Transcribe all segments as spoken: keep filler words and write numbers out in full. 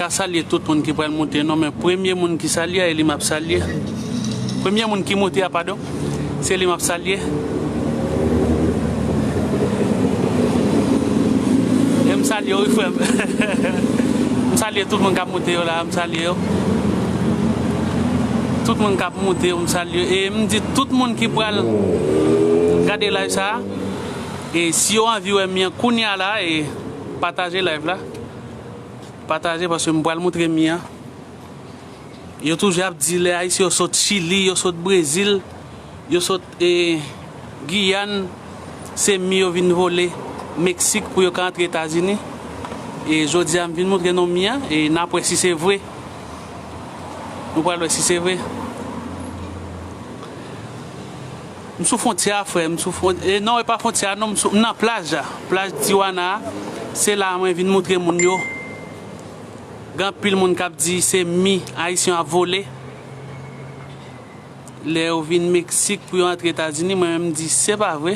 ka salye tout moun ki pral monte non, men premye moun ki salye a, e li m ap salye. Premye moun ki monte a, padon, se li m ap salye. E m salye w, wi, frè m. M salye tout moun k ap monte yo la, m salye yo. Tout moun k ap monte yo, m salye. E m di tout moun ki pral gade live sa a, e si yo anvi wè mi an kounye a la, e pataje live la. Pataje, paske m pral montre mi an. Yo toujou ap di lè Ayisyen yo sot Chili, yo sot Brezil, yo sot, e, Giyàn, se mi yo vin vole Meksik pou yo ka antre Etazini. E jodi a, m vin montre nou mi an, e n ap wè si se vre. Nou pral wè si se vre. M sou fwontyè a, frè, m sou fwon-, e non, e pa fwontyè a, non, m sou, m nan plaj la. Plaj Tijuana a, se la a mwen vin montre moun yo. Gen anpil moun k ap di se mi Ayisyen yo ap vole. Lè yo vin Meksik pou yo antre Etazini, mwen menm m di se pa vre.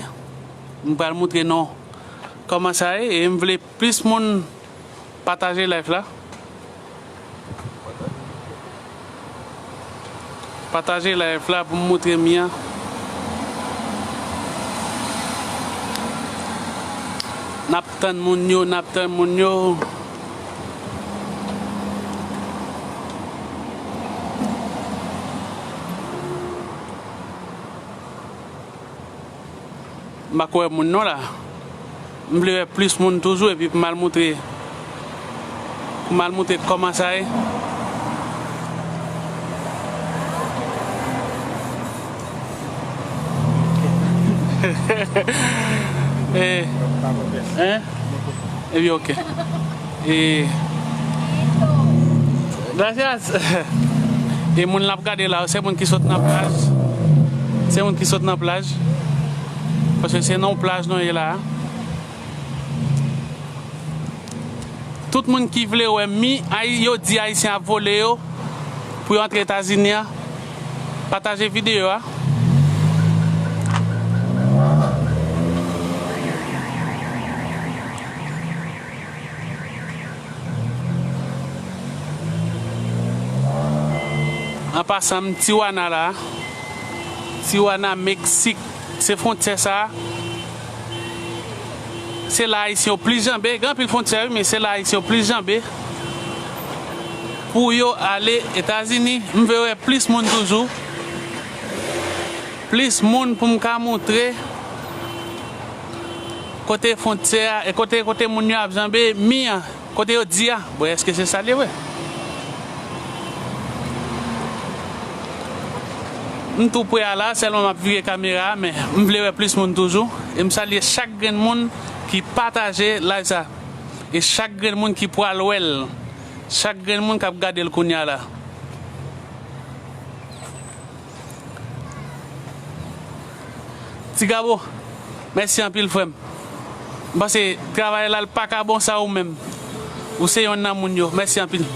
M pral montre nou kòman sa ye, e m vle plis moun pataje live la. Pataje live la pou m montre mi an. N ap tann moun yo, n ap tann moun yo. M pa ko wè moun non la. M vle wè plis moun toujou epi pou m al montre, pou m al montre kòman sa ye. Eh, hein? Epi, ok. E, gracias. E moun l ap gade la, se moun ki sot nan plaj. Se moun ki sot nan plaj. Paske se nan yon plaj nou ye la. Tout moun ki vle wè mi, ay, yo di Ayisyen ap vole yo pou yo antre Etazini a, pataje videyo a. An pasan, m Tijuana la. Tijuana, Meksik. Se fwontyè sa a. Se la Ayisyen yo plis janbe. Gen anpil fwontyè, wi, men se la Ayisyen yo plis janbe pou yo ale Etazini. M vle wè plis moun toujou. Plis moun pou m ka montre kote fwontyè a, e kote, kote moun yo ap janbe mi an, kote yo di a. Bon, èske se sa l ye vre? M tou pre a la, sèlman m ap vire kamera a, men m vle wè plis moun toujou. E m salye chak grenn moun ki pataje live sa. E chak grenn moun ki pral wè l. Chak grenn moun k ap gade l kounye a la. Ti Gabo, mèsi anpil, frè m. M panse travay la, l pa ka bon san ou menm. Ou se yonn nan moun yo. Mèsi anpil.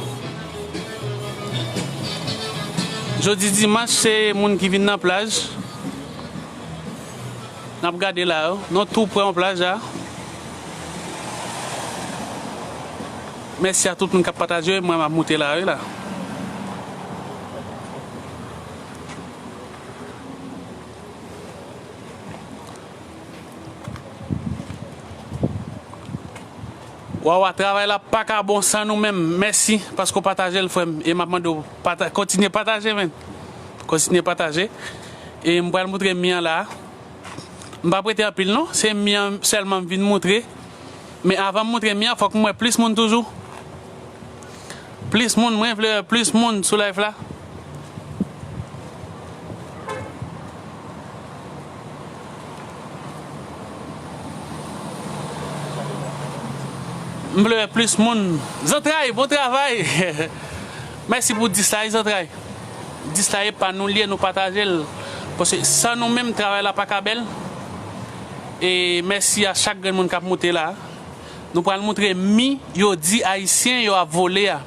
Jodi dimanch, se moun ki vin nan plaj. N ap gade la, yo. Nou tou pre yon plaj la. Mèsi a tout moun k ap pataje, mwen m ap moute la, wi, la. Wawa, travay la pa ka bon san nou menm. Mèsi paske w pataje l, frè m. E m ap mande w pata-, kontinye pataje, men. Kontinye pataje. E m pral moutre mi an la. M p ap rete anpil, non. Se mi an sèlman m vin moutre. Men avan m moutre mi an, fòk m wè plis moun toujou. Plis moun, mwen vle wè plis moun sou live la. M vle wè plis moun. Zantray, bon travay. Mèsi pou dis la, wi, Zantray. Dis la e pa nou l ye, nou pataje l. Paske san nou menm, travay la pa ka bèl. E mèsi a chak grenn moun k ap moute la. Nou pral moutre mi yo di Ayisyen yo ap vole a.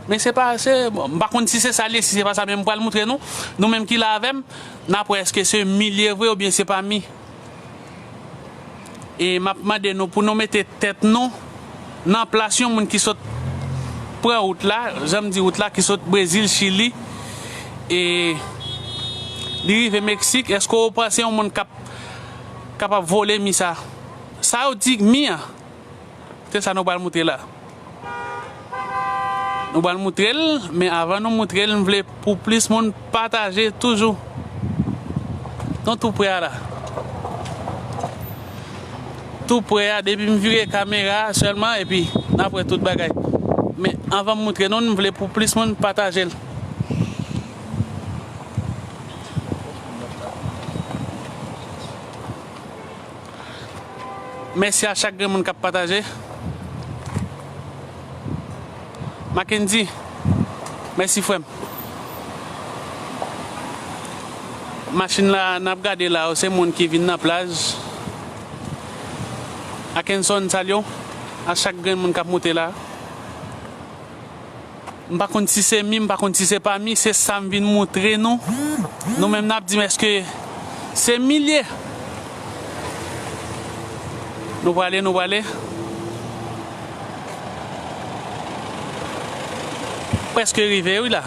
Men se pa, se, bon, m pa konn si se sa l ye, si se pa sa, men m pral moutre nou. Nou menm ki la avè m, n ap wè èske se mi l ye vre oubyen se pa mi. E m ap mande nou pou nou mete tèt nou nan plas yon moun ki sot pran wout la, jan m di wout la ki sot Brezil, Chili, e li rive Meksik. Èske w panse yon moun k ap kapab vole mi sa? Sa yo di mi an, se sa nou pral moutre la. Nou pral moutre l, men avan nou moutre l, m vle pou plis moun pataje toujou. Nou tou pre a la. Tou pre a, depi m vire kamera sèlman, epi n ap wè tout bagay. Men anvan m moutre nou, m vle pou plis moun pataje l. Mèsi a chak grenn moun k ap pataje. Mackendy, mèsi frè m. Machin la n ap gade la yo, se moun ki vin nan plaj. Akenson, salye w. A chak grenn moun k ap moute la. M pa konn si se mi, m pa konn si se pa mi, se sa m vin moutre nou. Nou menm n ap di m èske se mi l ye. Nou prale, nou prale. Prèske rive wi la.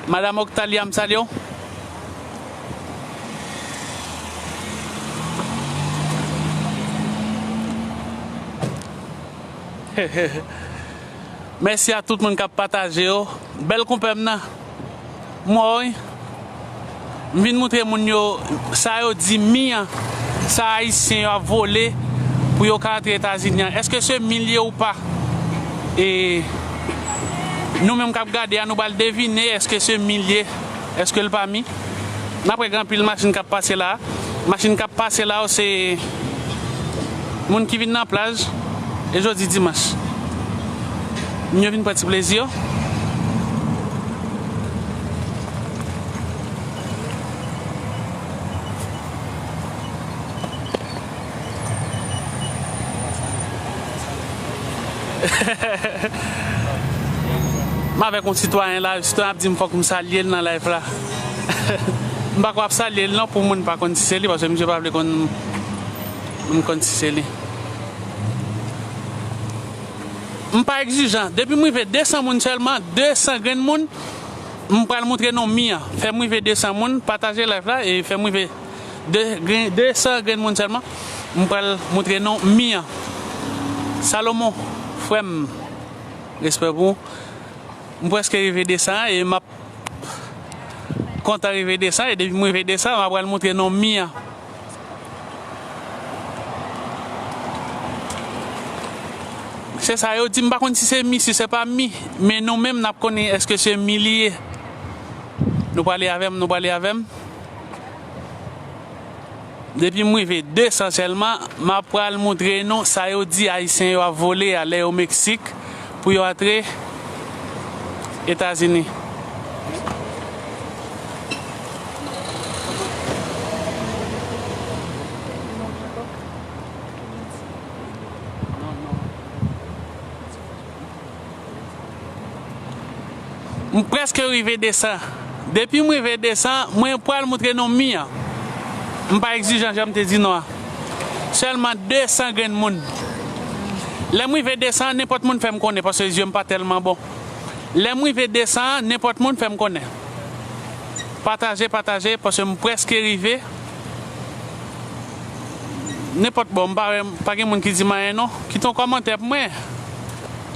Madam Octalia, m salye w. Mèsi a tout moun k ap pataje yo. Bèl konpè m nan. M wè w wi. M vin moutre moun yo sa yo di mi an, sa Ayisyen yo ap vole pou yo ka antre Etazini an. Èske se mi l ye ou pa? E nou menm k ap gade a, nou pral devine èske se mi l ye, èske l pa mi. N ap wè gen anpil machin k ap pase la. Machin k ap pase la yo se moun ki vin nan plaj. E jodi dimanch, moun yo vin pran ti plezi yo. M avèk yon sitwayen la, sitwayen ap di m fòk m salye l nan live la. M pa kwè ap salye l non, pou moun pa konn si se li, paske misye pa vle konn moun konn si se li. M pa egzijan. Depi m rive de san moun sèlman, de san grenn moun, m pral moutre non mi an. Fè m rive de san moun, pataje live la e fè m rive de, grenn, de san grenn moun sèlman, m pral moutre non mi an. Salomon, frè m, respè pou ou. M prèske rive de san e m ap kontan rive de san, e depi m rive de san, m ap pral moutre non mi an. Se sa yo di, m pa konn si se mi, si se pa mi, men nou menm n ap konnen èske se mi li ye. Nou prale avè m, nou prale avè m. Depi m rive de san sèlman, m ap pral moutre nou sa yo di Ayisyen yo ap vole a lè yo Meksik pou yo antre Etazini. M prèske rive de san. Depi m rive de san, mwen pral moutre non mi an. M pa egzijan, jan m te di nou an. Sèlman de san grenn moun. Lè m rive de san, nenpòt moun fè m konnen, paske zye m pa tèlman bon. Lè m rive de san, nenpòt moun fè m konnen. Pataje, pataje, paske m prèske rive. Nenpòt bò, m pa wè, pa gen moun ki di m anyen non. Kite yon kòmantè pou mwen.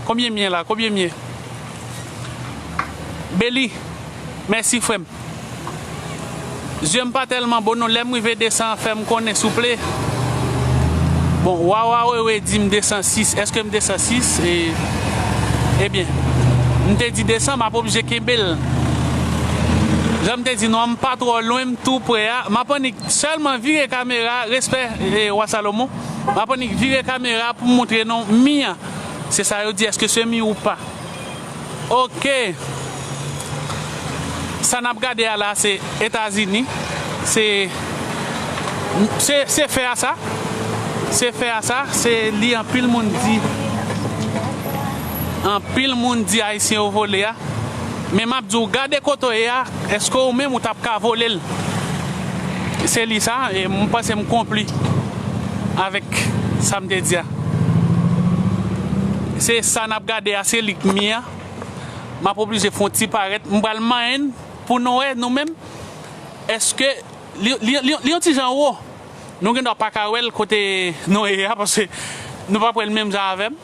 Konbyen m ye la? Konbyen m ye? Beli, mèsi frè m. Zye m pa tèlman bon non, lè m rive de san fè m konnen souple. Bon, Wawa Wewe di m de san sis, èske m de san sis? E, ebyen, m te di de san, m ap oblije kenbe l. Jan m te di nou an, m pa twò lwen, m tou pre a. M ap annik sèlman vire kamera, respè, e, Wa Salomon. M ap annik vire kamera pou m moutre nou mi an. Se sa yo di, èske se mi ou pa? Oke. Sa n ap gade a la, se Etazini. Se, se, se fè a sa. Se fè a sa. Se li anpil moun di. Anpil moun di Ayisyen yo vole a. Men m ap di w, gade kote w ye a, èske ou menm ou t ap ka vole l? Se li sa, e m panse m konpli. avèk sa m te di a. Se sa n ap gade a, se li k mi an. M ap oblije fè yon ti parèt. M pral manyen n pou nou wè nou menm. Èske li, li, li, li yon ti jan wo? Nou gen dwa pa ka wè l kote nou ye a, paske nou p ap wè l menm jan avè m.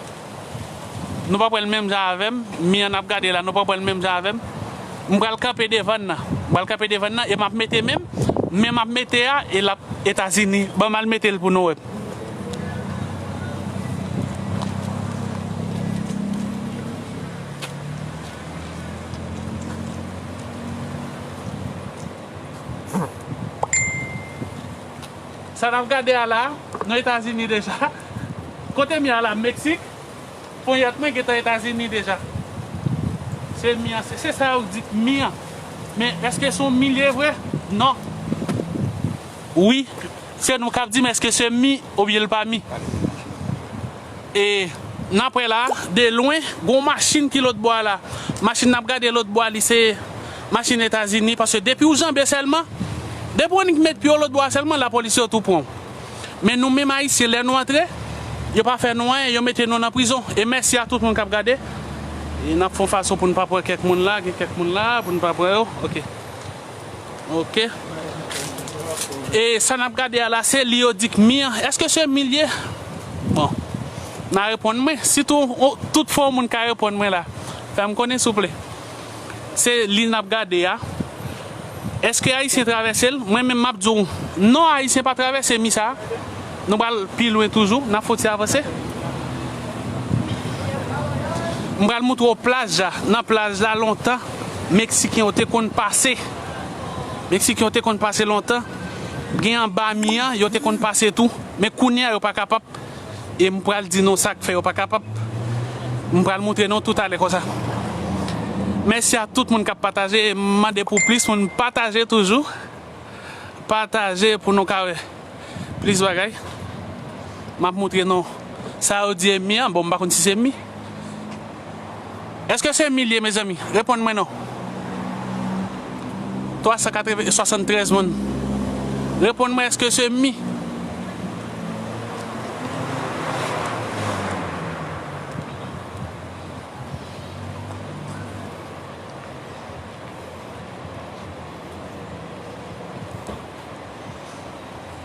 Nou p ap wè l menm jan avè m. Mi an n ap gade la, nou p ap wè l menm jan avè m. M pral kanpe devan n nan. M pral kanpe devan n nan e m ap mete men m. Men m ap mete a, e l ap Etazini. Ban m al mete l pou nou wè. Sa n ap gade a la, nou Etazini deja. Kote mi a la, Meksik. Ponyèt mwen gentan Etazini deja. Se mi an, se, se sa yo di mi an. Men èske se yon mi l ye vre? Non. Wi, se nou k ap di m èske se mi oubyen l pa mi. E n ap wè la, de lwen, gon machin ki lòt bò a la. Machin n ap gade lòt bò a, li se machin Etazini, paske depi w janbe sèlman, depi w annik met pye w lòt bò a sèlman, lapolis yo tou pran w. Men nou menm Ayisyen, lè nou antre, yo pa fè nou anyen, yo mete nou nan prizon. E mèsi a tout moun k ap gade. E n ap fè yon fason pou n pa pran kèk moun la, gen kèk moun la, pou n pa pran yo. Ok. Ok. E sa n ap gade a la, se li yo di k mi an. Èske se mi l ye? Bon. N a reponn mwen. Si tou, o, tout fwa yon moun ka reponn mwen la, fè m konnen, souple. Se li n ap gade a. Èske Ayisyen travèse l? Mwen menm, m ap di w, non, Ayisyen pa travèse mi sa a. Nou pral pi lwen toujou, n ap fè yon ti avanse. M pral montre w plaj la. Nan plaj la, lontan, Meksiken yo te konn pase. Meksiken yo te konn pase lontan. Gen anba mi an, yo te konn pase tou. Men kounye a, yo pa kapab. E m pral di nou sa k fè yo pa kapab. M pral montre nou toutalè konsa. Mèsi a tout moun k ap pataje. E m mande pou plis moun pataje toujou. Pataje pou nou ka wè plis bagay. M ap montre nou sa yo di e mi an. Bon, m pa konn si se mi. Èske se mi l ye, mezanmi? Reponn mwen non. Twa san katreven, swasanntrèz moun. Reponn mwen, èske se mi?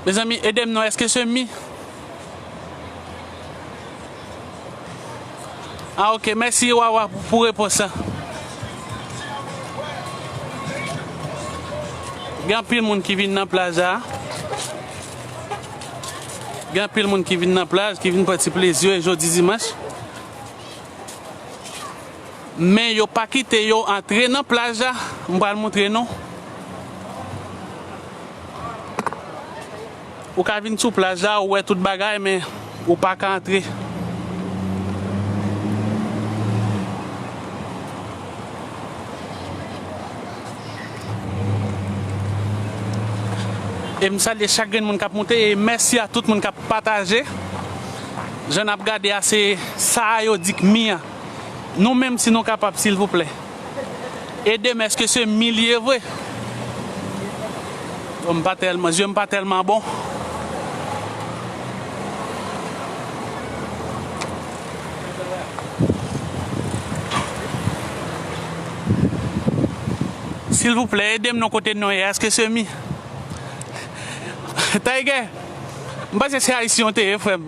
Mezanmi, ede m non, èske se mi? Ah, ok, mèsi Wawa pou, pou repons lan. Gen anpil moun ki vin nan plaj la. Gen anpil moun ki vin nan plaj, ki vin pran ti plezi yo jodi dimanch. Men yo pa kite yo antre nan plaj la. M pral montre nou. Ou ka vin sou plaj la, ou wè tout bagay, men ou pa ka antre. E m salye chak grenn moun k ap moute, e mèsi a tout moun k ap pataje. Jan n ap gade a, se sa a yo di k mi an. Nou menm, si nou kapab, silvouplè. Ede m, èske se mi l ye vre? Bon, m pa tèlman, zye m pa tèlman bon. Silvouplè, ede m non kote nou ye. Èske se mi? Tiger, m panse se Ayisyen w te ye, frè m.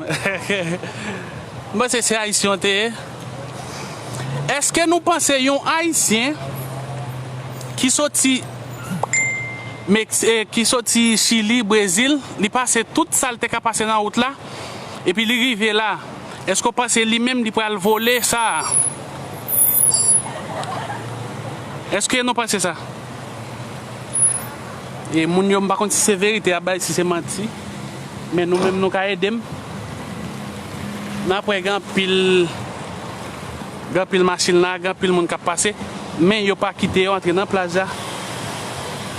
M panse se Ayisyen w te ye. Èske nou panse yon Ayisyen ki soti Meks-, eh, ki soti Chili, Brezil, li pase tout sa l te ka pase nan wout la, epi li rive la, èske w panse li menm li pral vole sa a? Èske nou panse sa? E moun yo, m pa konn si se verite y ap bay, si se manti. Men nou menm, nou ka ede m. N ap wè gen anpil, gen anpil machin la, gen anpil moun k ap pase. Men yo pa kite yo antre nan plaj la.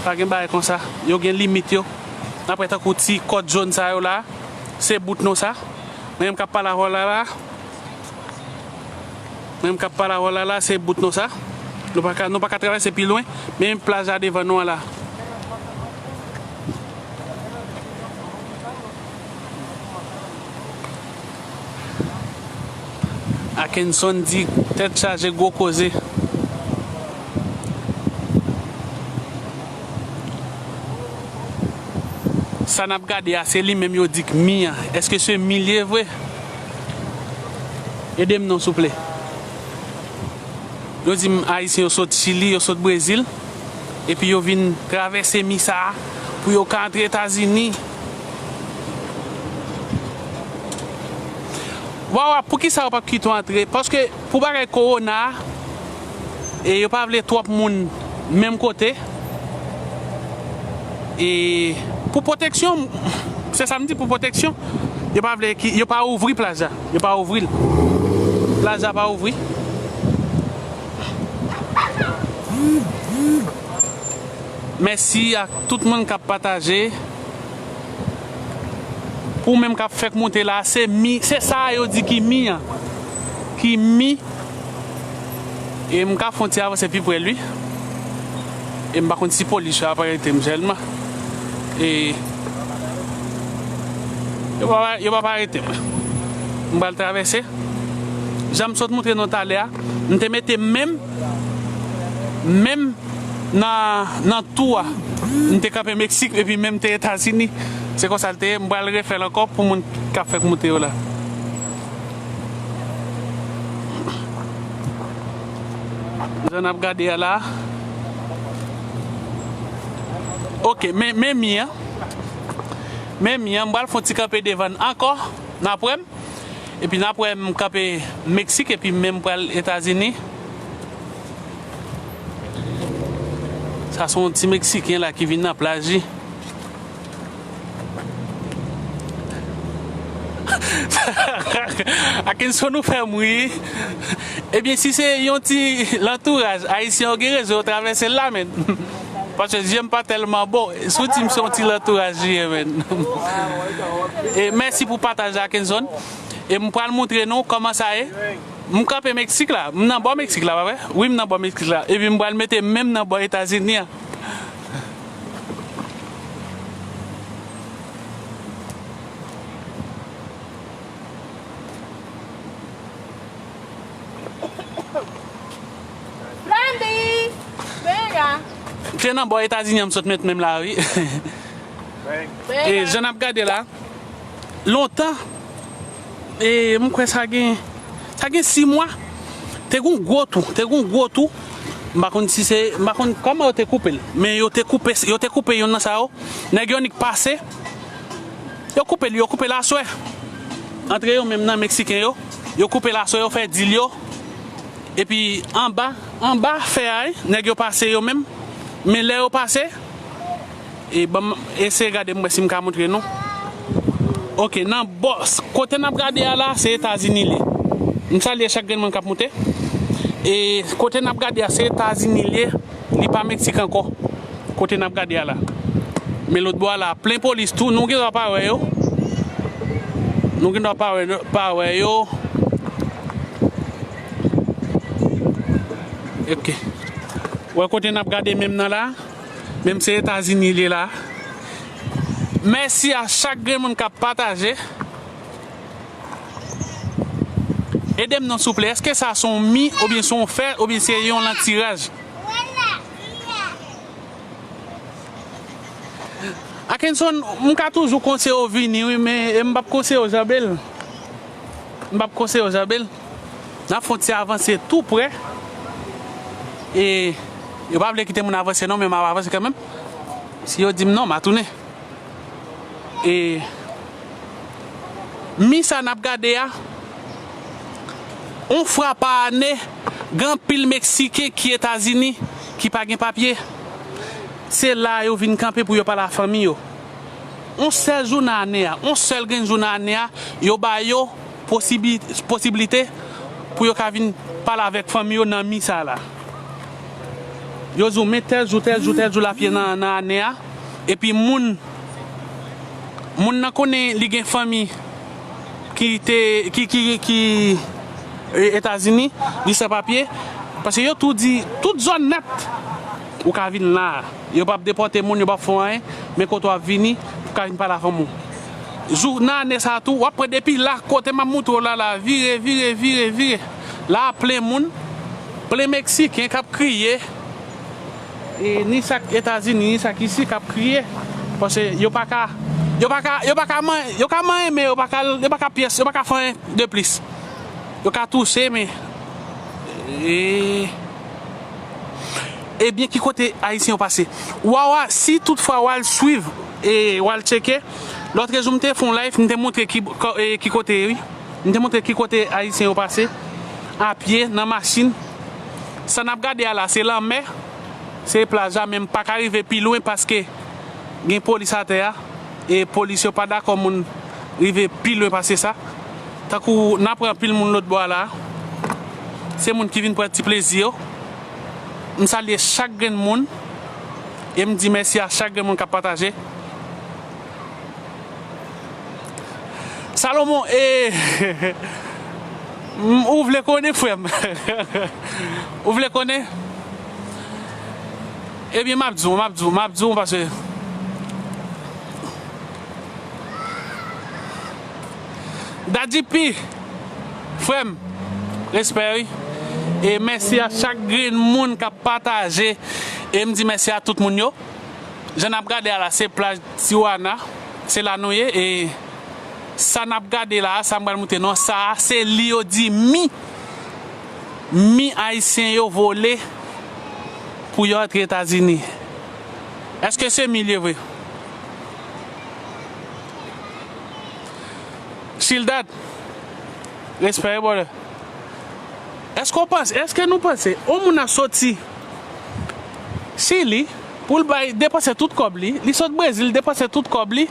Pa gen bagay konsa. Yo gen limit yo. N ap wè tankou ti kòd jòn sa yo la. Se bout nou sa. Mwen menm k ap pale avè w la la. Menm k ap pale avè w la la, se bout nou sa. Nou pa ka, nou pa ka travèse pi lwen, men plaj la devan nou an la. Akenson di, tèt chaje, gwo koze. Sa n ap gade a, se li menm yo di k mi an. Èske se mi l ye vre? Ede m non, souple. Yo di m Ayisyen yo sot Chili, yo sot Brezil, epi yo vin travèse mi sa a pou yo ka antre Etazini. Wawa, poukisa yo p ap kite w antre? Paske pou bagay kowona a, e yo pa vle twòp moun menm kote. E pou pwoteksyon, se sa m di, pou pwoteksyon, yo pa vle ki, yo pa ouvri plaj la. Yo pa ouvri l. Plaj la pa ouvri. Mèsi ak tout moun k ap pataje. Pou menm k ap fèk moute la, se mi, se sa a yo di ki mi an. Ki mi. E m ka fè yon ti avanse pi pre l wi. E m pa konn si polis yo ap arete m sèlman. E yo pa, yo p ap arete m. M pral travèse. Jan m sot montre nou talè a, m te mete men m, men m nan, nan tou a. M te kanpe Meksik epi men m te Etazini. Se konsa l te ye. M pral refè l ankò pou moun k ap fèk moute yo la. Jan n ap gade a la. Ok, men, men mi an. Men mi an, m pral fè yon ti kanpe devan l ankò. N ap wè m. Epi n ap wè m kanpe Meksik, epi men m pral Etazini. Sa se yon ti Meksiken la ki vin nan plaj li. Akenson, ou fè m ri. Ebyen, si se yon ti lantouraj ayisyen, ou gen rezon, yo travèse l la, men. Paske je m pa tèlman bon. Si w di m se yon ti lantouraj li ye, men. E mèsi pou pataj la, Akenson. E m pral montre nou kòman sa ye. M kanpe Meksik la. M nan bò Meksik la, pa vre? Wi, m nan bò Meksik la. Epi m pral mete men m nan bò Etazini an. Brandy! Venga! Se nan bò Etazini an m sot met men m la, wi. Venga! E jan n ap gade la, lontan, e m kwè sa gen, sa gen sis mwa, te gen yon gwo tou, te gen yon gwo tou. M pa konn si se, m pa konn kòman yo te koupe l, men yo te koupe, yo te koupe youn nan sa yo. Nèg yo annik pase, yo koupe l, yo koupe l aswè. Antre yo menm nan Meksiken yo, yo koupe l aswè, yo fè dil yo. Epi anba, anba fè a, wi, nèg yo pase yo menm. Men lè yo pase, e ban m eseye gade m wè si m ka montre nou. Ok, nan bò, kote n ap gade a la, se Etazini l ye. M salye chak grenn moun k ap moute. E kote n ap gade a, se Etazini l ye. Li pa Meksik ankò. Kote n ap gade a la. Men lòt bò a la, plen polis tou. Nou gen dwa pa wè yo. Nou gen dwa pa wè, pa wè yo. Ok. Wè kote n ap gade menm nan la. Menm se Etazini l ye la. Mèsi a chak grenn moun k ap pataje. Ede m non, souple. Èske sa se yon mi, oubyen se yon fè, oubyen se yon lantiraj? Akenson, m ka toujou konseye w vini, wi, men, e, m p ap konseye w janbe l. M p ap konseye w janbe l. N ap fè yon ti avanse tou prè. E yo pa vle kite moun avanse non, men m ap avanse kanmenm. Si yo di m non, m a tounen. E mi sa n ap gade a, yon fwa pa ane, gen anpil Meksiken ki Etazini ki pa gen papye. Se la yo vin kanpe pou yo pale a fanmi yo. Yon sèl jou nan ane a, yon sèl grenn jou nan ane a, yo ba yo posibi-, posiblite pou yo ka vin pale avèk fanmi yo nan mi sa la. Yo di w, men tèl jou, tèl jou, tèl jou l ap ye nan, nan ane a. Epi moun, moun nan konnen li gen fanmi ki te, ki, ki, ki, e, Etazini, li san papye. Paske yo tou di, tout zòn nèt, ou ka vin la. Yo p ap depòte moun, yo p ap fè anyen, men kote w ap vini, pou w ka vin pale a fanmi w. Jou nan ane sa a tou, w ap pran depi la, kote m ap montre w la, la, vire, vire, vire, vire. La plen moun, plen Meksiken k ap kriye, e ni sa k Etazini, ni sa k isi k ap kriye. Paske yo pa ka, yo pa ka, yo pa ka manyen, yo ka manyen, men yo pa ka, yo pa ka pyès, yo pa ka fè anyen de plis. Yo ka touse, men, e, ebyen, ki kote Ayisyen yo pase? Wawa, si toutfwa w al swiv e w al tcheke, lòt jou m te fè yon live, m te montre ki, ko-, e, ki kote, wi. M te montre ki kote Ayisyen yo pase a pye, nan machin. Sa n ap gade a la, se lanmè, se plaj la, men m pa ka rive pi lwen paske gen polis atè a, e polis yo pa dakò moun rive pi lwen pase sa. Tankou n ap wè anpil moun lòt bò a la, se moun ki vin pran ti plezi yo. M salye chak grenn moun, e m di mèsi a chak grenn moun k ap pataje. Salomon, e, m, ou vle konnen, frè m? Ou vle konnen? Ebyen, m ap di w, m ap di w, m ap di w, paske Daddy P, frè m, respè, wi. E mèsi a chak grenn moun k ap pataje. E m di mèsi a tout moun yo. Jan n ap gade a la, se plaj Tijuana. Se la nou ye. E sa n ap gade la a, sa m pral montre nou an, sa a, se li yo di mi. Mi Ayisyen yo vole pou yo antre Etazini. Èske se mi l ye vre? Childad, respè, brother. Èske w panse, èske nou panse yon moun ap soti Chili pou l bay, depanse tout kòb li, li sot Brezil, depanse tout kòb li,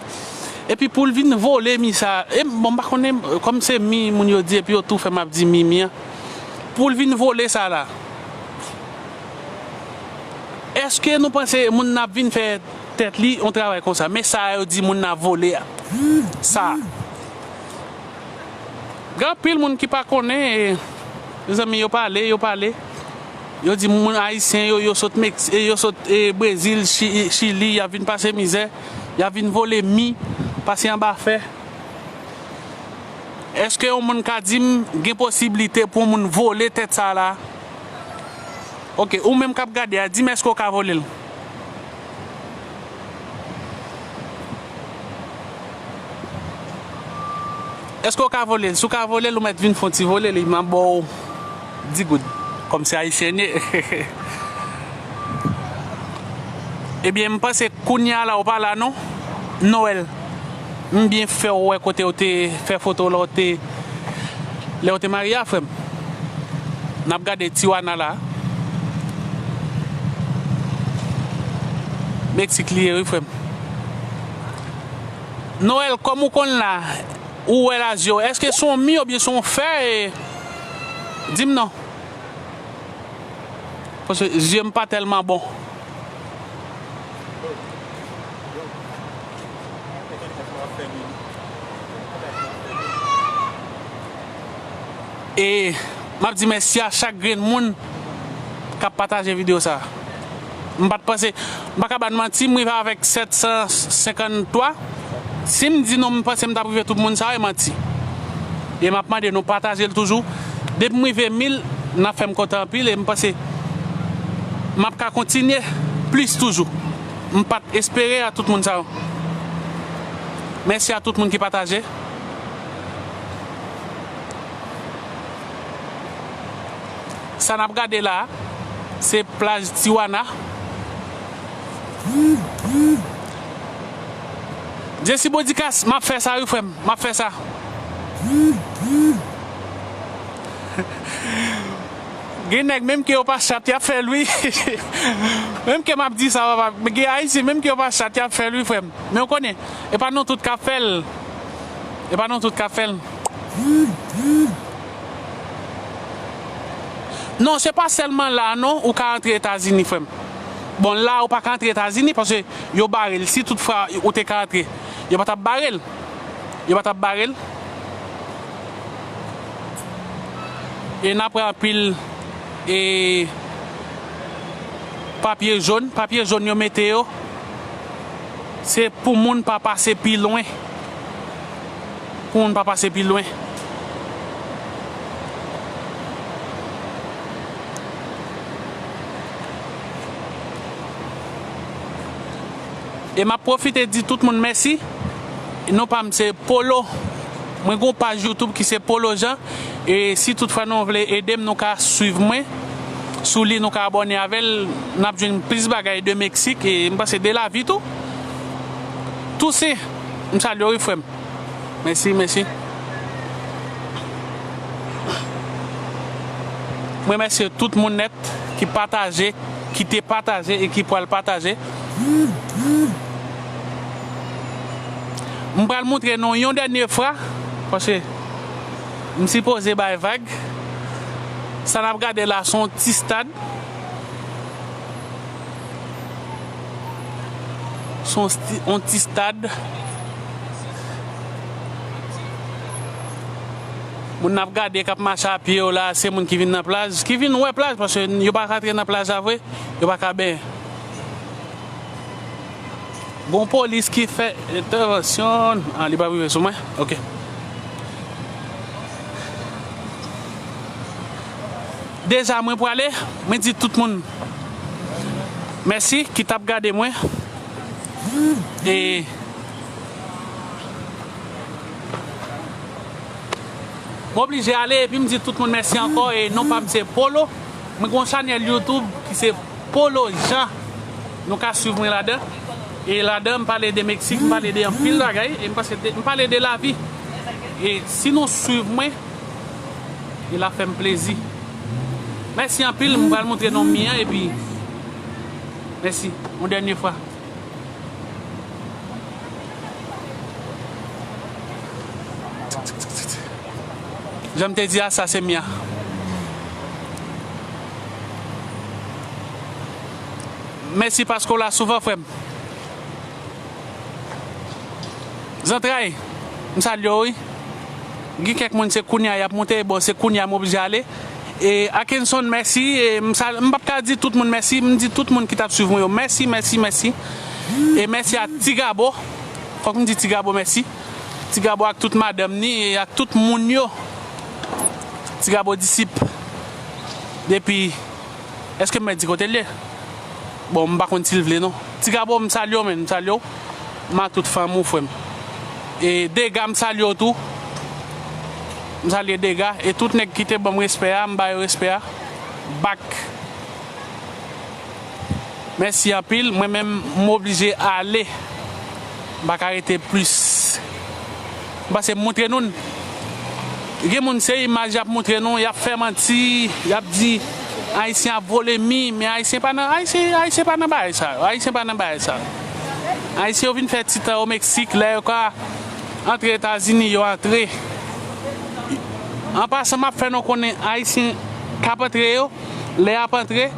epi pou l vin vole mi sa? E, bon, m pa konnen, kòm se mi moun yo di, epi yo tou fè m ap di mi, mi an. Pou l vin vole sa la. Èske nou panse moun nan ap vin fè tèt li yon travay konsa? Men sa yo di moun nan ap vole a. Sa. Gen anpil moun ki pa konnen, e, mezanmi, yo pale, yo pale. Yo di moun ayisyen yo, yo sot Mex-, e, yo sot, e, Brezil, Chi-, Chili, y ap vin pase mizè, y ap vin vole mi, pase anba fè. Èske yon moun ka di m gen posiblite pou yon moun vole tèt sa la? Oke, ou menm k ap gade a, di m èske w ka vole l? Èske w ka vole l? Si w ka vole l, ou mèt vin fè yon ti vole li, m ap ba w di goud. Kòm se ayisyen ye. Ebyen, m panse kounye a la ou pa la non, Noël. M byen fè w wè kote w te fè foto lè w te, lè w te marye a, frè m. N ap gade Tijuana la. Meksik li ye, wi, frè m. Noël, kòm ou konn la, ou wè la zye w, èske se yon mi oubyen se yon fè? E, di m non. Paske zye m pa tèlman bon. E m ap di mèsi a chak grenn moun k ap pataje videyo sa a. M pa t panse, m pa ka ba n manti, m rive avèk sèt san senkanntwa. Si m di non, m panse m t ap rive tout moun sa yo, e manti. E m ap mande nou pataje l toujou. Depi m rive mil, n ap fè m kontan anpil e m panse m ap ka kontinye plis toujou. M pa t espere a tout moun sa yo. Mèsi a tout moun ki pataje. Sa n ap gade la a, se plaj Tijuana. Jesse Bodikas, m ap fè sa, wi, frè m. M ap fè sa. Gen nèg, menm ke yo pa chat, y ap fè l, wi. Menm ke m ap di sa, papa. Men gen Ayisyen, menm ke yo pa chat, y ap fè l, wi, frè m. Men w konnen, e pa nou tout k ap fè l. E pa nou tout k ap fè l. Non, se pa sèlman la, non, ou ka antre Etazini, frè m. Bon, la, ou pa ka antre Etazini, paske yo bare l. Si toutfwa ou te ka antre, yo pa t ap bare l. Yo pa t ap bare l. E n ap wè anpil, e, papye jòn, papye jòn yo mete yo, se pou moun pa pase pi lwen. Pou moun pa pase pi lwen. E m ap pwofite di tout moun mèsi. Non pa m se Polo. Mwen gen yon paj YouTube ki se Polo Jean. E si tout fwa nou vle ede m, nou ka swiv mwen sou li, nou ka abòne avè l. N ap jwenn plis bagay de Meksik e m panse de lavi tou. Toussaint, m salye w wi frè m. Mèsi, mèsi. Mwen remèsye tout moun nèt ki pataje, ki te pataje e ki pral pataje. M pral montre nou yon dènye fwa, paske m sipoze bay vag. Sa n ap gade la, se yon ti stad. Se yon sti-, yon ti stad. Moun n ap gade k ap mache a pye yo la, se moun ki vin nan plaj, ki vin wè plaj, paske yo pa ka antre nan plaj la vre, yo pa ka benyen. Gon polis ki fè entèvansyon. Ah, li pa rive sou mwen? Ok. Deja, mwen prale, mwen di tout moun mèsi ki t ap gade mwen. E m oblije ale, epi m di tout moun mèsi ankò, e non pa m se Polo. Mwen gen yon chanèl YouTube ki se Polo Jean. Nou ka swiv mwen ladan. E ladan, m pale de Meksik, m pale de anpil bagay, e m panse de, m pale de lavi. E si nou swiv mwen, e l ap fè m plezi. Mèsi anpil, m pral montre nou mi an, epi mèsi, yon dènye fwa. Jan m te di a, sa se mi an. Mèsi paske w la souvan, frè m. Zantray, m salye w wi. Gen kèk moun se kounye a y ap monte, bon, se kounye a m oblije ale. E Akenson, mèsi. E m sal-, m p ap ka di tout moun mèsi. M di tout moun ki t ap swiv mwen yo mèsi, mèsi, mèsi. E mèsi a Ti Gabo. Fòk m di Ti Gabo mèsi. Ti Gabo ak tout madanm ni e ak tout moun yo. Ti Gabo disip. Depi, èske m mèt di kote l ye? Bon, m pa konn si l vle non. Ti Gabo, m salye w, men, m salye w. M a tout fanmi w, frè m. E Dega, m salye w tou. M salye Dega. E tout nèg ki te ban m respè a, m ba yo respè a. Bak. Mèsi anpil. Mwen menm, m oblije ale. M pa ka rete plis. M pase m montre nou n. Gen moun se imaj y ap montre nou, y ap fè manti, y ap di Ayisyen ap vole mi, men Ayisyen pa nan, Ayisyen, Ayisyen pa nan bagay sa yo. Ayisyen pa nan bagay sa yo. Ayisyen yo vin fè ti tan o Meksik, lè yo ka antre Etazini, yo antre. An pasan, m ap fè nou konnen Ayisyen k ap antre yo, lè y ap antre,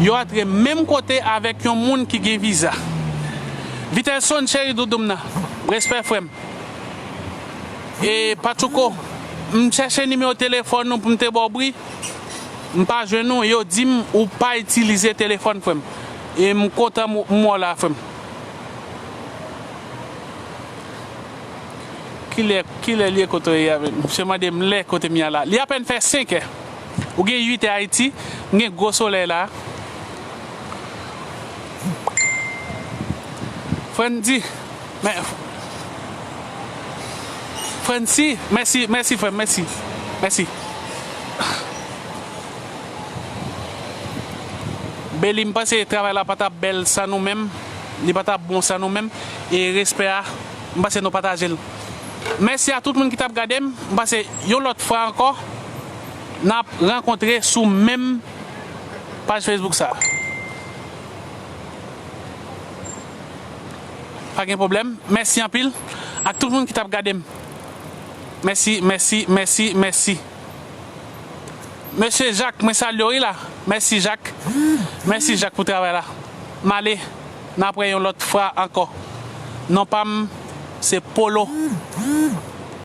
yo antre menm kote avèk yon moun ki gen viza. Vitelson, cheri doudou m nan, respè frè m. E Patchouko, m chèche nimewo telefòn ou pou m te ba w bri, m pa jwenn ou, yo di m ou pa itilize telefòn, frè m. E m kontan m, m wè w la, frè m. Kilè, kilè li ye kote w ye a? Misye mande m lè kote m ye a la. Li apèn fè senk è. Ou gen uit è Ayiti, m gen gwo solèy la. Frandi, men, Fransi, mèsi, mèsi frè m, mèsi. Mèsi. Beli, m panse travay la pa t ap bèl san nou menm, li pa t ap bon san nou menm, e respè a, m panse nou pataje l. Mèsi a tout moun ki t ap gade m, m panse yon lòt fwa ankò, n ap rankontre sou menm paj Facebook sa. Pa gen pwoblèm, mèsi anpil ak tout moun ki t ap gade m. Mèsi, mèsi, mèsi, mèsi. Mesye Jak, mwen salye w wi la. Mèsi Jak. Mèsi Jak pou travay la. M ale, n ap wè yon lòt fwa ankò. Non pa m, se Polo.